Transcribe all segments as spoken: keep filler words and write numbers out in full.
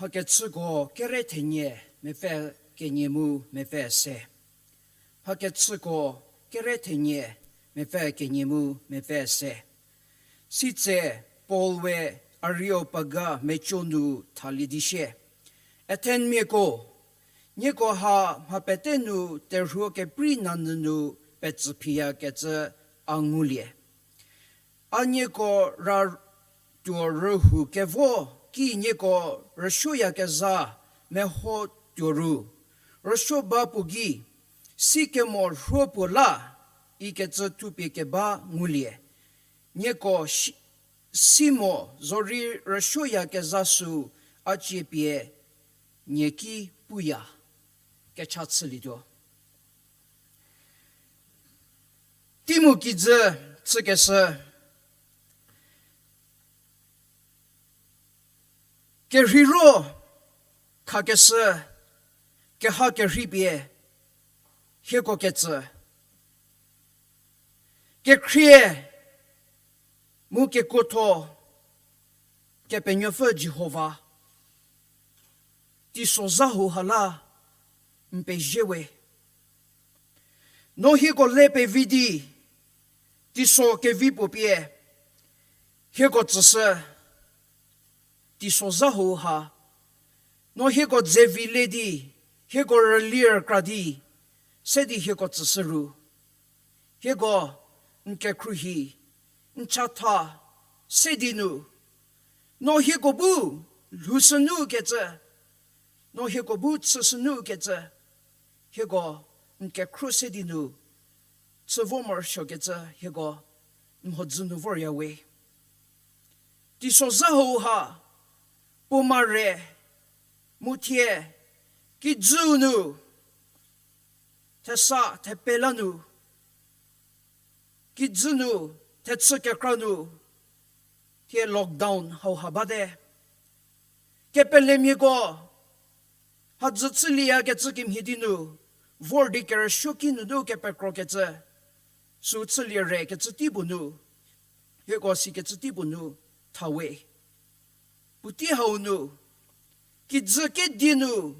Mhakechüko kere thenie mepfü kenie mu mepfü se. Mhakechüko kere thenie mepfü kenie mu mepfü se. Sitse Paul we Areopaga meco nu thalie di sie, Athenmiako, nieko ha mha pete nu terhuo keprei nanyü nu petsü phiyakecü a ngulie. A nieko ra tuo rühou kevo ki nieko rüsuoyakezha meho tuo ru, rüsuo ba puo gei, sikemo rhuo puo la, ikecü thupie keba ngulie. Nieko si mo zorei rüsuoyakezha sü a cie pie nie ki puya. Kecha chülietuo. Teimu kijü chükeshü, kerheiro khakeshü, keha kerhei pie hieko ketsü. Kekhrie mu kekuotho Kepenuopfü Jihova, teisozha hauha la n pezie we. No hieko le pevi di, teiso kevi puo pie hieko tsüshü, teisozha hauha. No hieko dze vi le di, hieko rüli rükra di, se di hieko tsüshü ru. Hieko n kekhruohi, n chatha se di nu, no hieko bu lhoushünu kecü, no hieko bu chüshünu kecü, hieko n kekhruo se di nu, chü vo morosuokecü hieko n mhodzü nu vorya we. Teisozha hauha, puo mare, mu thie, kijüu nu, thesa thepela nu, kijü nu, thechü kekra nu, thie lockdown hauha bate. Kepelemiako, hadzü chülieyakecü kemhie di nu, vor di kerüsuoki nunu kepekrokecü, sü chülie rekecü tei puo nu, hieko sikecü tei puo nu, tha we. Puotei hau nu, kijü kedi nu,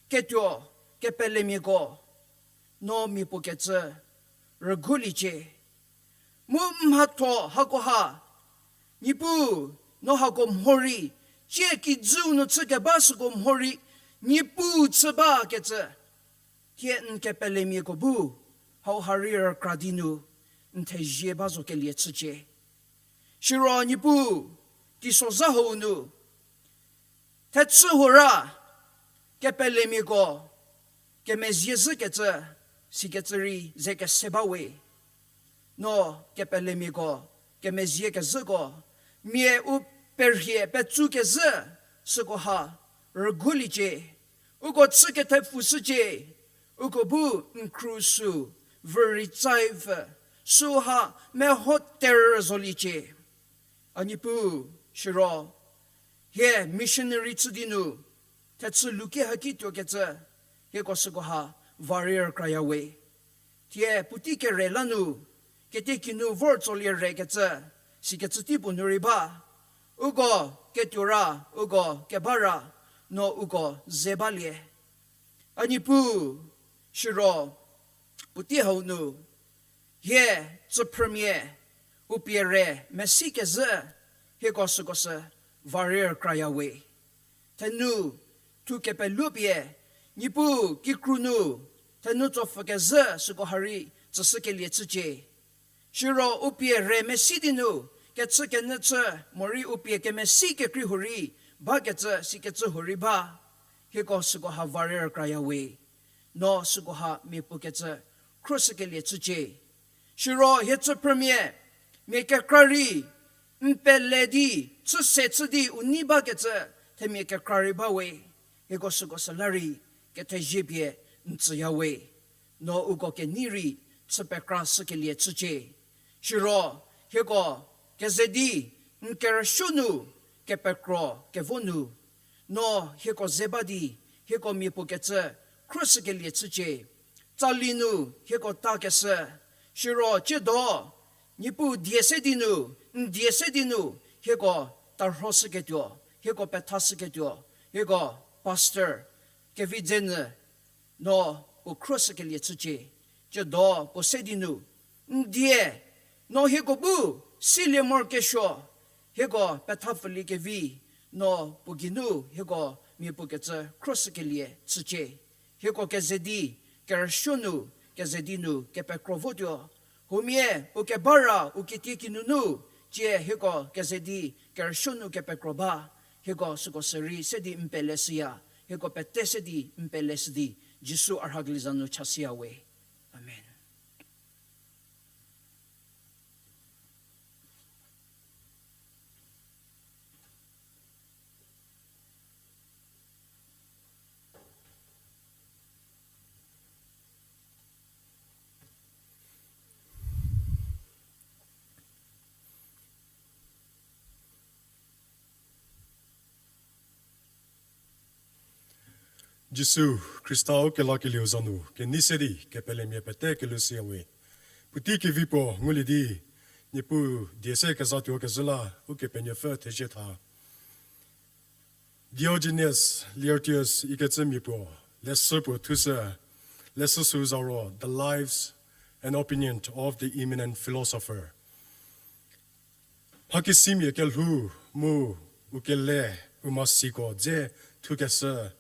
ketuo, kepelemiako, no mia puo kecü, rüguoliecie. Mu mhatho hakoha, Niepuu, no hako mhorei, tie kijüu nu chükeba süko mhorei, Niepuu chü bakecü, thie n kepelemiako bu, hauha rei rükra di nu, n thezie ba zokelie chücie. Siro Niepuu, teisozha hau nu, thechü hura, kepelemiako, kemezie zhükecü, sikecü rei ze kese ba we. No kepelemiako, kemezie kezhüko, mia u perhie petsu kezhü, sükoha, rüguoliecie, uko chü kethepfushücie, uko bu n khruohi sü, vürei tsai pfü, süha meho terü zoliecie. A Niepuu, siro, hie missionary chü di nu, thechü luki haki tuokecü, hieko sükoha, va rei rükraya we. Thie puotei kere la nu, ketiekinu vor tsolie rekecü, sikecü tei puo nu rei ba, uko ketuo ra, uko keba ra, no uko ze balie. A Niepuu, siro, puotei hau nu, hie, tsüphrümia, u pie re, mesi kezhü, hieko süko sü, va rei rükraya we. Thenu, thu kepeluo pie, Niepuu kikru nu, thenu tsopfü kezhü süko ha rei tsüshükelie chücie. Siro u pie re mesi di nu, kechü kenyü chü, morei u pie kemesi kekrei huorei, bakecü sikecü huorei ba, hieko süko ha va rei rükraya we. No süko ha mia puo kecü, khruoshükelie chücie. Siro hie tsüphrümia, mia kekra rei, n pele di, chü se chü di u nei bakecü, themia kekra rei ba we, hieko süko süla rei, kethezie pie, n tsüya we. No uko kenei rei, chü pekra shükelie chücie. Siro, hieko, keze di, n kerüsuo nu, kepekro, kevo nu. No, hieko ze ba di, hieko mia puo kecü, khruoshükelie chücie. Tsali nu, hieko ta keshü. Siro, tsiedo, Niepuu die se di nu, n die se di nu, hieko tarhoshüketuo, hieko pethashüketuo. Hieko pastor kevi dze nyü no puo khroshükelie chücie, ciedo puo se di nu, n die, no hieko bu silie morokesuo, hieko pethapfülie kevi, no puo geinu hieko mia puo kecü khroshükelie chücie. Hieko keze di kerüsuo nu, keze di nu kepekro votuo. Huomia u keba ra u kitiekinu nu, cie hieko keze di kerüsuo nu kepekro ba. Hieko süko sürei se di n peleshüya, hieko pete se di n peleshü di, Jisu a rhakelie za nu chashüya we. Amen. Jisu Khrista u kelakelieu za nu kenei se di kepelemia pete kelushüya we. Puotei kevi puo ngulie di, Niepuu die se kezatuo kezhü la Ukepenuopfü thezie tha. Diogenes Laertius ikecü mia puo leshü puo thushü, leshü sü za ro The Lives and Opinion of the Eminent Philosopher. Mhakesimia kelhou mu u kele u masiko dze thukeshü,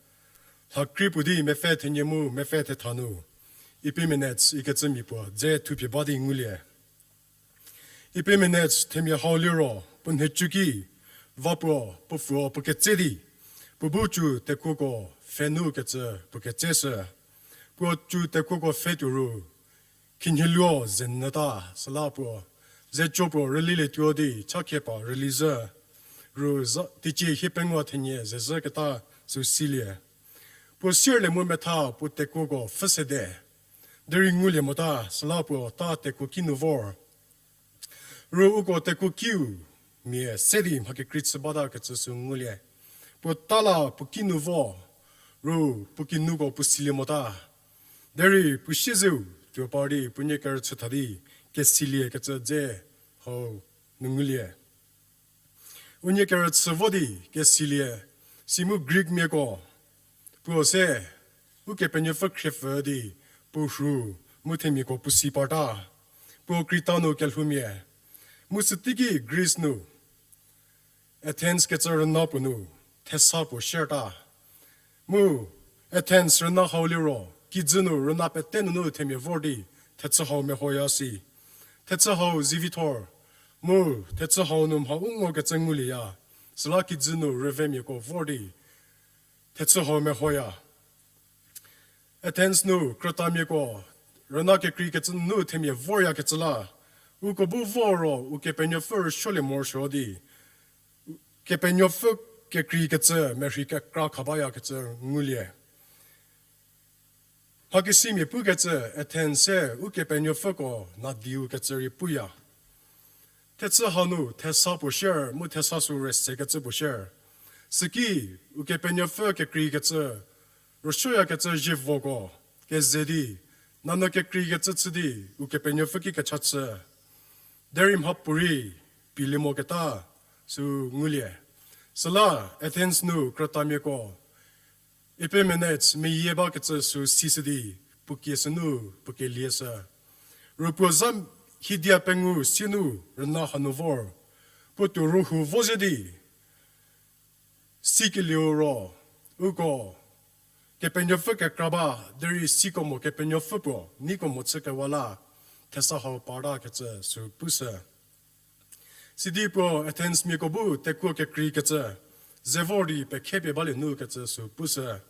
lhakrei puo di mepfü thenie mu mepfü thetha nu Epimenides ikecü mia puo dze thupie ba di ngulie. Epimenides themia hau liro puo nhicuki va puo, puo pfüu puo ketse di, puo bu cü tekuoko pfhe nu kecü puo ketseshü. Puo cü tekuoko pfhe tuo ru, khinhieluo ze nyüta, süla puo ze co puo rülilietuo di chakhiepa rüli zhü, ru za teicie hiepengou thenie ze zhüketa sü silie. Puo sierlie mu metha puo tekuoko pfhü sede, derei ngulie mota, süla puo ta tekuo ki nu vor. Ru uko tekuo kiu mia se di mha kekrei chü bata kecü sü ngulie. Puo ta la puo ki nu vo, ru puo kinuko puo silie mota. Derei puo siezeu tuo par di puo nie kerüchü tha di kesilie kecü dze hau nu ngulie. Unie kerüchü vo di kesilie, si mu Greekmiako, puo se Ukepenuopfü khriepfü di puo rhu mu themiako puo si parta, puo krita nu kelhoumia. Mu süteiki Greece nu Athens kecü rüna puo nu thesa puo sierta. Mu Athens rüna hau liro kijü nu rüna pete nunu themia vor di thechü hau mehoya si. Thechü hau zivithor, mu thechü hau nu mha u ngokecü ngulieya, süla kijü nu rüvemiako vor di thechü hau mehoya. Athens nu krütamiako rüna kekreikecü nunu themia voryakecü la, uko bu vor ro Ukepenuopfü rüsuolie morosuo di Kepenuopfü kekreikecü merhi kekra khabayakecü ngulie. Mhakesimia pukecü Athens se Ukepenuopfüko nadiu kecü rei puya. Thechü hau nu thesa puo shier mu thesa sü rüsekecü puo shier. Süki Ukepenuopfü kekreikecü rüsuoyakecü zievoko keze di, nanyü kekreikecü chü di Ukepenuopfü ki kecha chü, derei mhapuorei pielie moketa sü ngulie. Süla Athens nu krütamiako Epimenides meyie bakecü sü sishü di puo kie sünu puo kelieshü. Ru puo za hidia pengou sie nu rüna hanu vor, puo tuo rühou vo ze di sikelieu ro, uko Kepenuopfü kekra ba, derei siko mo Kepenuopfü puo neiko mo chükewa la thesa hau partakecü sü pushü. Sidi puo Athensmiako bu tekuo kekreikecü ze vor di pekhepie balie nu kecü sü pushü.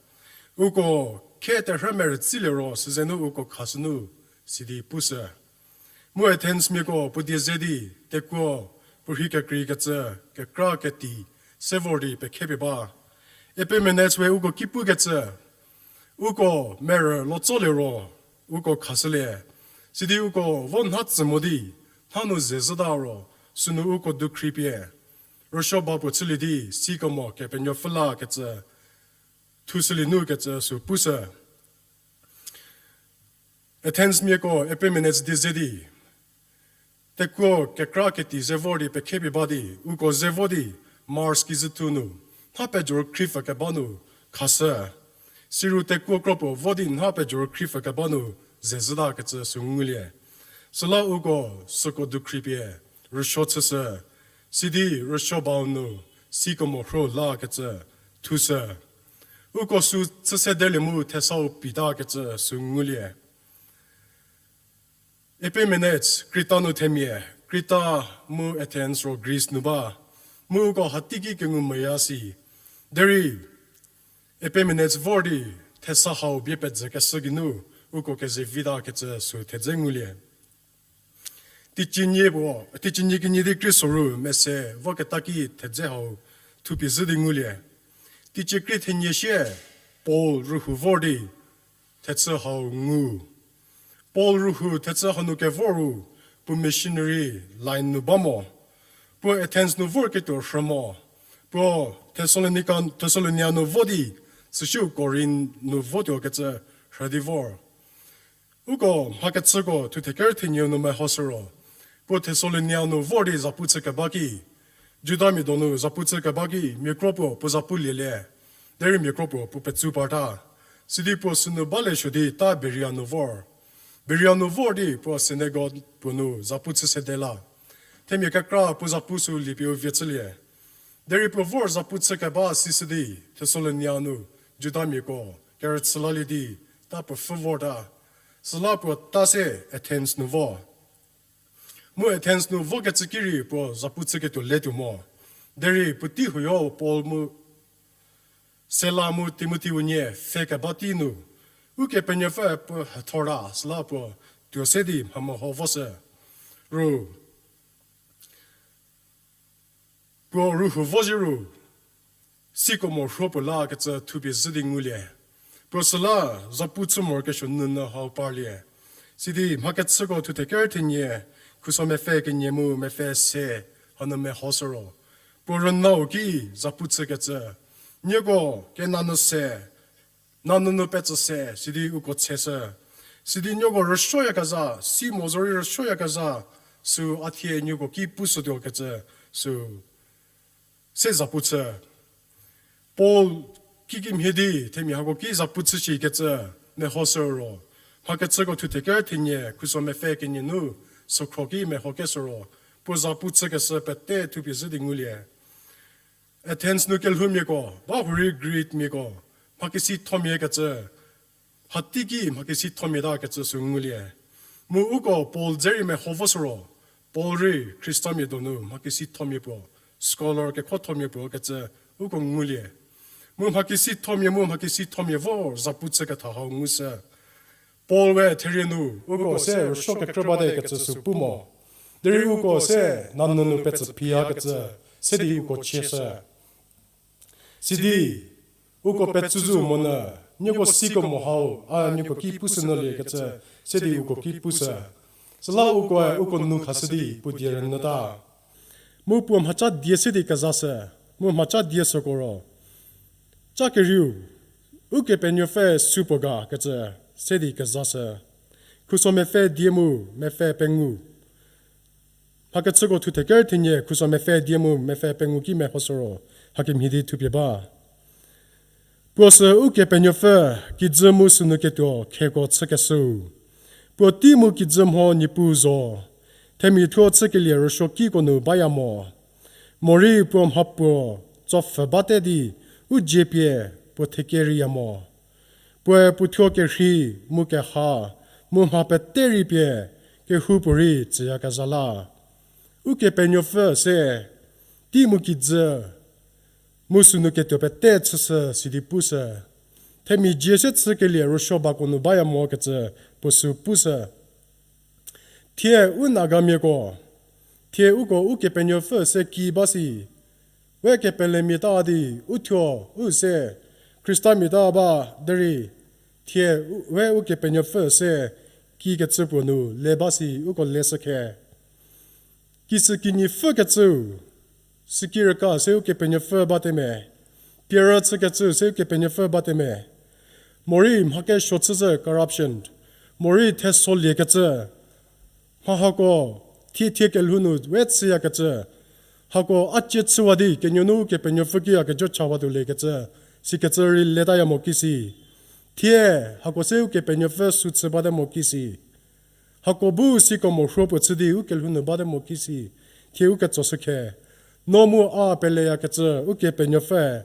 Uko khe terhü merütsilie ro süzenu uko khashünu, sidi pushü. Mu Athensmiako puo die ze di tekuo puorhi kekreikecü kekra keti se vor di pekhepie ba. Epimenides we uko ki pukecü, uko merü lotsolie ro uko khashülie. Sidi uko vo nha tsü mo di nha nu ze zhüta ro, sünu uko dukhripie rüsuo ba puo chülie di siko mo Kepenuopfü lakecü thushülie nu kecü sü pushü. Athensmiako Epimenides die ze di tekuo kekra keti ze vor di pekhepie ba di uko ze vo di Mars kizüthu nu nha pejorü khriepfü keba nu khashü. Siru tekuo kro puo vo di nha pejorü khriepfü keba nu zezhütakecü sü ngulie. Süla uko süko dukhriepie rüsuo chüshü, sidi rüsuo bau nu sikemo rho lakecü thushü. Uko sü chüsedelie mu thesau pitakecü sü ngulie. Epimenides Krita nu themia, Krita mu Athens ro Greece nu ba, mu uko hateiki kengu meya si. Derei Epimenides vor di thesa hau bie pezükeshü geinu uko kezevitakecü sü thedze ngulie. Teicie nie puo, teicie nie kenie di krie soru mese voketa ki thedze hau thupie zhü di ngulie. Teicie krie thenie sie Paul rühou vor di thechü hau ngu. Paul rühou thechü hanu kevor ru puo missionary line nu ba mo. Puo Athens nu vorketuo rhü mo. Puo Thessalonica, Thessalonia nu vo di, süsiu Korinth nu votuokecü rhü di vor. Uko mhakechüko thuthe ker thenieu nu mehoshü ro, puo Thessalonia nu vor di zapu chü keba ki, Judamia donu zapu chü keba ki mia kro puo puo zapu lielie, derei mia kro puo puo petsu parta. Sidi puo sünu balie suo di ta Beria nu vor. Beria nu vor di puo synagogue puo nu zapu chü sede la. Themia kekra puo zapu sü liepie u vie chülie. Derei puo vor zapu chü keba sisü di Thessalonia nu Judamiako kerüchü lalie di ta puo pfhü vorta. Süla puo ta se Athens nu vo. Mu Athens nu vokecü ki rei puo zapu chüketuo letuo mo. Derei puotei huoyo Paul mu Sila mu Timothi unie pfhe keba tei nu, Ukepenuopfü puo hethorta süla puo tuo se di mha meho voshü. Ru, puo rühou vo zhie ru, sikemo rhuo puo lakecü thupie zhü di ngulie. Puo süla zapu chü morokesuo nunu hau parlie. Sidi mhakechüko thuthe ker thenie, khuso mepfü kenie mu mepfü se hanu mehoshü ro, puo rünau ki zapu chükecü, nieko kenanu se, nanunu petsü se sidi uko cheshü. Sidi nieko rüsuoyakezha, si mo zorei rüsuoyakezha, sü a thie nieko ki pushütuokecü, sü se zapu chü. Paul kikimhie di themia hako ki zapu chü shikecü mehoshü ro, mhakechüko thuthe ker thenie khuso mepfü kenie nu sükhro ki mehokeshü ro, puo zapu chükeshü pete thupie zhü di ngulie. Athens nu kelhoumiako ba hurei Greekmiako mhakesithomia kecü, hateiki mhakesithomia ta kecü sü ngulie. Mu uko Paul dze rei meho voshü ro, Paul rei Khristamia donu mhakesithomia puo, scholar kekhothomia puo kecü uko ngulie. Mu mhakesithomia mu mhakesithomia vor zapu chüketha hau ngushü. Paul we therie nu uko se rüsuo kekrü bate kecü sü pu mo. Derei uko se nanunu petsü phiyakecü se di uko chieshü. Sidi uko petsüzhü monyü, nieko sikemo hau a nieko ki pushü nyüliekecü se di uko ki pushü. Süla ukoe uko nu khashü di puo die rünyüta. Mu puo mhaca die se di kezashü, mu mhaca die süko ro, ca kerieu, Ukepenuopfü supuo ga kecü se di kezashü. Khuso mepfü die mu mepfü pengou. Mhakechüko thuthe ker thenie khuso mepfü die mu mepfü pengou ki mehoshü ro, hakemhie di thupie ba. Puo sü Ukepenuopfü kijü mu sünu ketuo kheko chükeshüu. Puo tei mu kijü mho Niepuu zo. Themia thuo chükelie rüsuokiko nu baya mo. Morei puo mhapuo tsopfhü bate di u dzie pie puo thekereiya mo. Puoe puo thuo kerhei mu keha mu mha pete rei pie kehoupuorei tsüyakezha la. Ukepenuopfü se tei mu kijü mu sünu ketuo pete chüshü sidi pushü. Themia dzie se chükelie rüsuo bako nu baya mo kecü puo sü pushü. Thie u Nagamiako, thie uko Ukepenuopfü se ki ba si, we kepelemia ta di u thuo u se Khristamia ta ba derei, thie u-, we Ukepenuopfü se kikecü puo nu le ba si uko leshü khe. Kisü kinyi pfükecüu, süki rüka se Ukepenuopfü bate me, pierü chükecüu se Ukepenuopfü bate me, morei mha kesuo chüzhü corruption, morei thesoliekecü, mha hako thie thie kelhou nu we chüyakecü, Hako a cie chüwa di kenuonu Ukepenuopfü ki a kejo chawatuo le kecü, sikecü rei letaya mo kisi. Thie, hako se Ukepenuopfü sü chü bate mo kisi. Hako bu siko mo rhuo puo chü di ukelhou nu bate mo kisi. Thie uketsoshükhe. No mu a peleyakecü Ukepenuopfü,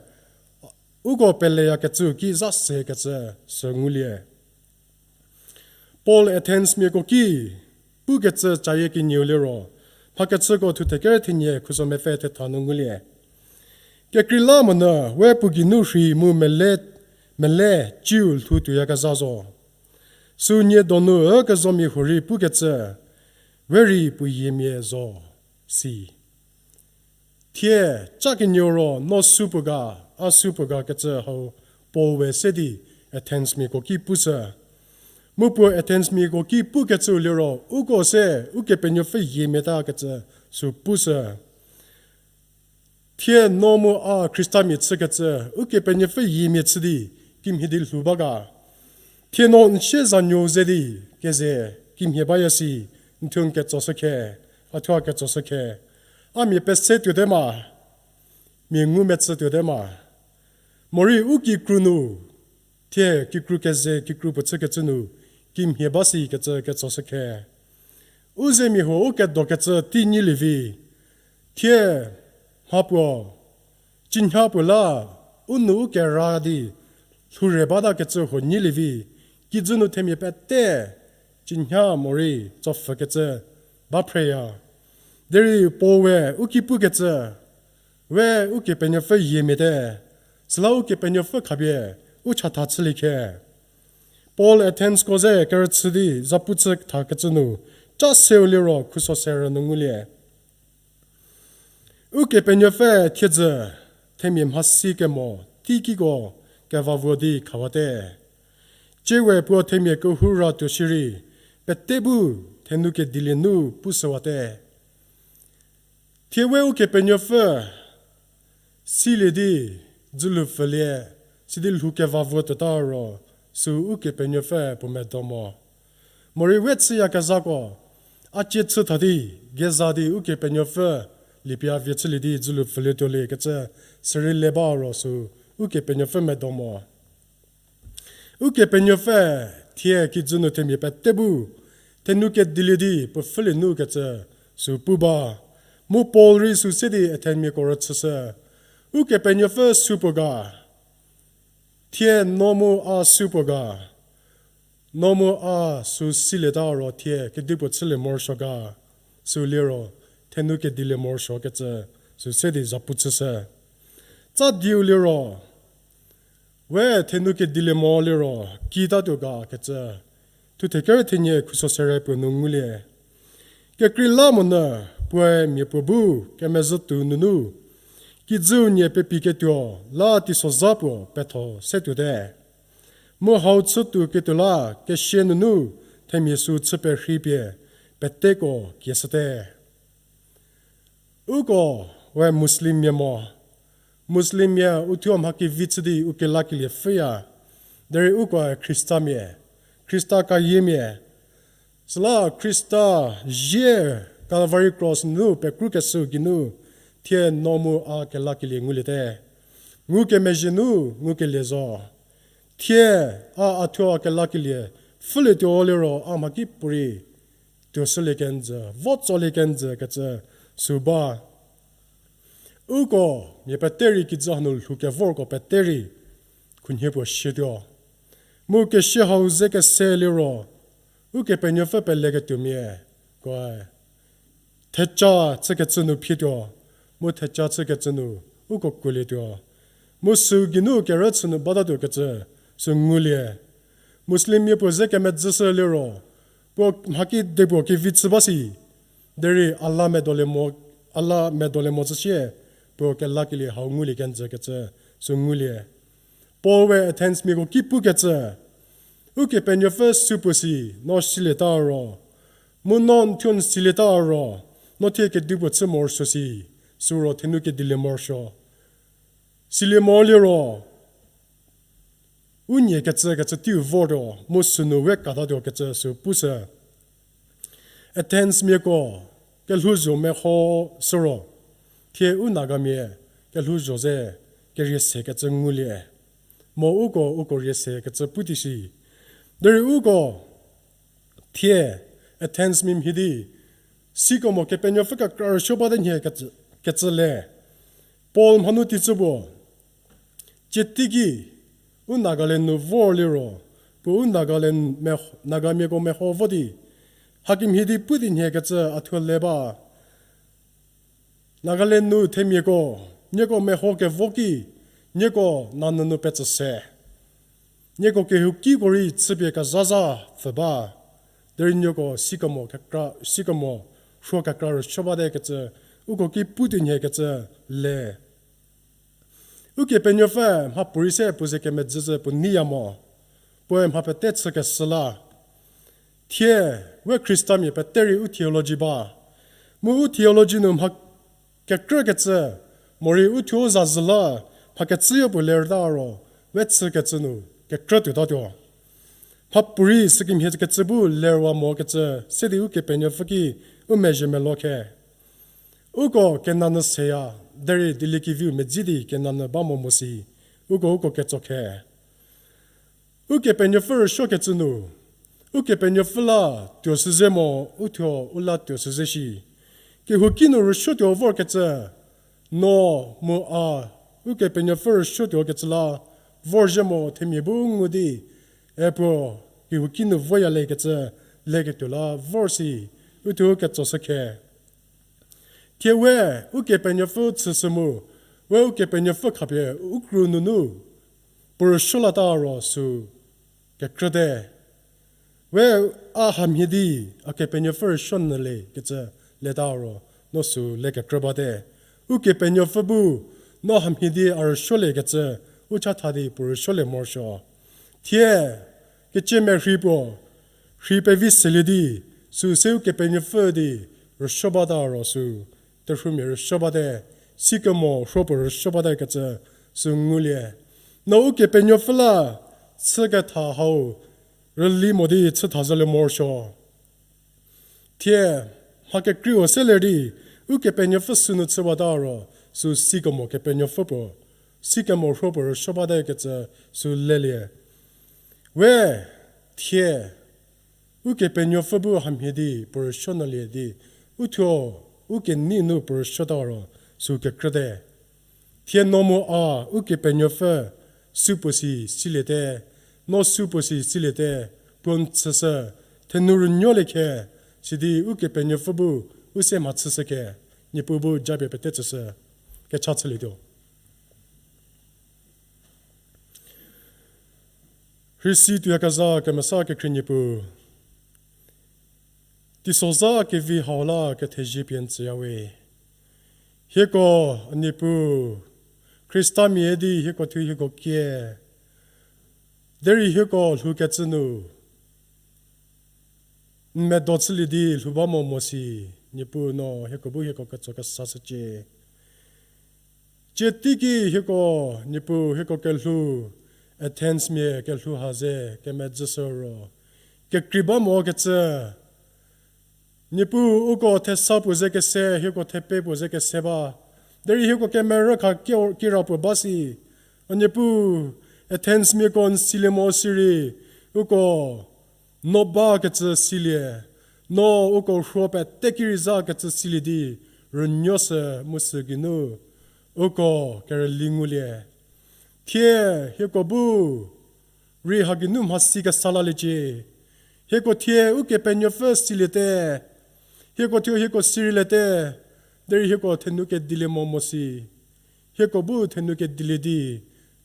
uko peleyakecü ki za sekecü sü ngulie. Paul Athensmiako ki pukecü cayie kenieu liro, mhakechüko thuthe ker thenie khuso mepfü thetha nu ngulie. Kekreilamonyü we puo geinu rhei mu mele, mele ciu lhou tuoyakezha zo. Sü nie donu ükezomia huorei pukecü, we rei puo yiemia zo, si. Thie, ca kenieu ro no supuo ga, a supuo ga kecü hau Paul we se di Athensmiako ki pushü. Mu puo Athensmiako ki pukecüu liro, uko se Ukepenuopfü yiemia ta kecü sü pushü. Thie no mu a Khristamia chükecü, Ukepenuopfü yiemia chü di kimhie di lhou ba ga. Thie no n sie zanuo ze di keze kimhie baya si, n thuo n ketsoshükhe, a thuo a ketsoshükhe. A mia pese tuote ma, mia ngumecü tuote ma. Morei u kikru nu, thie kikru keze kikru puo chükecü nu, kimhie ba sikecü ketsoshükhe. U zemia huo u kedokecü tei nyilie vi. Thie mha puo, cinha puo la, u nu u kera di, lhoure batakecü huo nyilie vi. Kijü nu themia pete, cinha morei, tsopfhükecü, ba phreya. Derei Paul we u ki pukecü, we Ukepenuopfü yiemia te, süla Ukepenuopfü khapie, u chatha chülie khe. Paul Athensko ze kerüchü di zapu chü thakecü nu, ca seu liro khuso serü nu ngulie. Ukepenuopfü thiedzü, themia mhasi kemo, teikiko, kevavuo di khawate. Tsie we puo themia kehou ra tuo shierei, pete bu, thenu kedilie nu pushüwate. Thie we Ukepenuopfü, silie di, dzülu pfülie, sidi lhou kevavuo tuota ro, sü Ukepenuopfü puo medo mo. Morei we chüyakezhako, a cie chü tha di, geza di Ukepenuopfü, liepie a vie chülie di dzülu pfülie tuoliekecü, sürei le ba ro sü Ukepenuopfü medo mo. Ukepenuopfü, thie kijü nu themia pete bu, thenu kedilie di puo pfhülie nu kecü, sü pu ba. Mu Paul rei sü se di Athenmiako rüchüshü. Ukepenuopfü supuo ga, thie no mu a supuo ga, no mu a sü silieta ro thie kedipuo chülie morosuo ga, sü liro, thenu kedilie morosuo kecü, sü se di zapu chüshü. Tsa dieu liro, we thenu kedilie mo liro, kitatuo ga kecü, thuthe ker thenie khuso serü puo nu ngulie. Kekreilamonyü puoe mia puo bu kemezhü tuo nunu, kijüu nie pepiketuo la teisozha puo petho se tuote. Mu hau chütuo ketuo la kesia nunu themia sü chü perhei pie peteko kieshüte. Uko we Muslimmia mo. Muslimmia uthuo mha kevi chü di u kelakelie pfhüya. Derei ukoe Khristamia, Khrista kayiemia. Süla Khrista zie Calvary Cross nu pekrukeshü geinu, thie no mu a kelakelie nguliete. Ngukemezhie nu ngukelie zo. Thie a a thuo a kelakelie pfhülietuo liro a mhakipuorei tuoshülie kenjü, vo tsolie kenjü kecü sü ba. Uko mia pete rei kijü hanu lhou kevorko pete rei khunhie puo shietuo. Mu kesia hau ze kese liro, Ukepenuopfü peleketuomia, koe theca chükecü nu phietuo, mu theca chükecü nu uko kuolietuo. Mu sü geinu kerüchü nu batatuo kecü sü ngulie. Muslimmia puo ze kemedzüshü liro, puo mhaki de puo kevi chü ba si, derei a la medolie mo, a la medolie mo zhüshie, puo kelakelie hau ngulie kenjü kecü sü ngulie. Paul we Athensmiako ki pukecü, Ukepenuopfü supuo si no silieta ro, mu no n thuo n silieta ro, no thie kedipuo chü morosuo si, süro thenu kedilie morosuo. Silie mo liro, u nie kecü kecü teiu vortuo, mu sünu we katatuo kecü sü pushü. Athensmiako kelhouzho meho süro, Thie u Nagamia kelhouzho ze kerie sekecü ngulie. Mo uko, uko rie sekecü pu di shi. Derei uko thie Athens mia mhie di sikemo Kepenuopfü kekra rüsuo bate nhie kecü, kecü le. Paul mhanu teicü puo, tsie teiki u Nagaland nu vor liro, puo u Nagaland me-, Nagamiako meho vo di, hakemhie di pu di nhie kecü a thuo le ba. Nagaland nu themiako, nieko meho kevo ki, nieko nanyü nu petsü se. Nieko kehoukiko rei chüpie kezhaza pfü ba, derei nieko sikemo kekra, sikemo rhuo kekra rüsuo bate kecü, uko ki pu di nhie kecü le. Ukepenuopfü mhapuorei se puo ze kemedzüzhü puo neiya mo, puoe mha pete chükeshü la. Thie, we Khristamia pete rei u theology ba. Mu u theology nu mha kekrükecü, morei u thuo zazü la, mha kecüyo puo lerta ro, we chükecü nu kekrü tuotatuo. Mhapuorei sükemhie kecü bu lerwa mokecü, se di Ukepenuopfü ki u mezhie melo khe. Uko kenanyü seya, derei dieliekeviu medzi di kenanyü ba mo mo si, uko uko ketso khe. Ukepenuopfü rüsuokecü nu, Ukepenuopfü la tuo shüze mo, u thuo u la tuo shüze shi. Kehouki nu rüsuotuo vorkecü, no mu a, Ukepenuopfü rüsuotuokecü la vorzhie mo themia bu ngu di, e puo, kehouki nu voya lekecü, leketuo la vor si, u thuo ketso shü khe. Thie we, Ukepenuopfü chüshü mu, we Ukepenuopfü khapie u kru nunu, puo rüsuo lata ro sü kekrüte. We a hamhie di, a Kepenuopfü rüsuo nyü lekecü leta ro, no sü le kekrü bate. Ukepenuopfü bu, no hamhie di a rüsuo lekecü, u chatha di puo rüsuolie morosuo. Thie, kecie merhei puo, rhei pevi selie di, sü se Ukepenuopfü di rüsuo bata ro sü, terhuomia rüsuo bate, sikemo rhuo puo rüsuo bate kecü sü ngulie. No Ukepenuopfü la chüketha hau rüli mo di chütha zhülie morosuo. Thie, mha kekreiu se ler di, Ukepenuopfü sünu chüwata ro, sü sikemo Kepenuopfü puo, sikemo rhuo puo rüsuo bate kecü sü lelie. We, thie, Ukepenuopfü bu hamhie di puo rüsuo nyülie di, u thuo, u kenei nu puo rüsuota ro, sü kekrüte. Thie no mu a, Ukepenuopfü, supuo si siliete, no supuo si siliete, puo n chüshü, thenu rünuolie khe, sidi Ukepenuopfü bu, u se mha chüshü khe, Niepuu bu japie pete tsüshü, kecha chülietuo. Rhisi tuoyakezha kemesa kekhrie Niepuu, teisozha kevi hau la kethezie pie n tsüyawe. Hieko, Niepuu, Khristamia di hieko thuo hieko kie, derei hieko lhoukecü nu n medo chülie di lhou ba mo mo si, Niepuu no hieko bu hieko ketso kesa shücie. Tsie teiki hieko, Niepuu hieko kelhou, Athensmia kelhou ha ze kemedzüshü ro, kekrei ba mokecü, Niepuu uko thesa puo ze kese, hieko thepe puo ze kese ba, derei hieko kemerü kha ki-, kira puo ba si, a Niepuu, Athensmiako n silie mo sirei, uko no bakecü silie, no uko rhuo pete ki rei zakecü silie di, rünuoshü mu sü geinu, uko kerüli ngulie. Thie hieko bu rei ha geinu mhasi kesa laliecie. Hieko thie Ukepenuopfü siliete. Hieko thuo hieko sirieliete. Derei hieko thenu kedilie mo mo si. Hieko bu thenu kedilie di,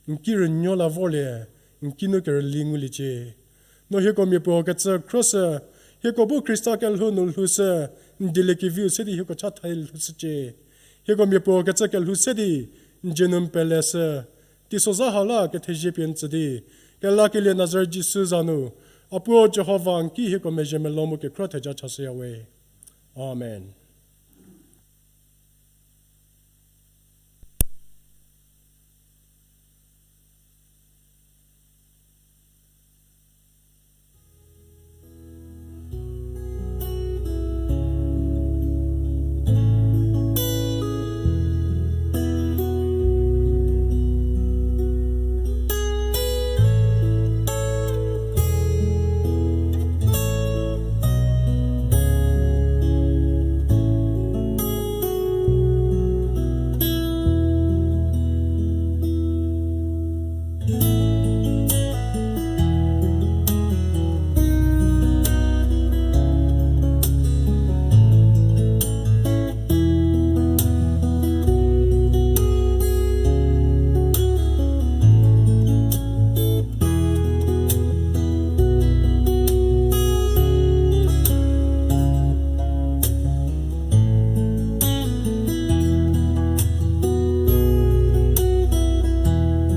n ki rünuo la vorlie, n kinu kerüli nguliecie. No hieko miapuo kecü khroshü, hieko bu Khrista kelhou nu lhoushü, n dieliekeviu se di hieko chatha lhoushücie. Hieko miapuo kecü kelhou se di, n dzie nu n peleshü, teisozha hau la kethezie pie n tsü di, kelakelie Nazaret Jisu za nu, a Puo Jihova n ki hieko mezhie melou mu kekhro theja chashüyawe. Amen.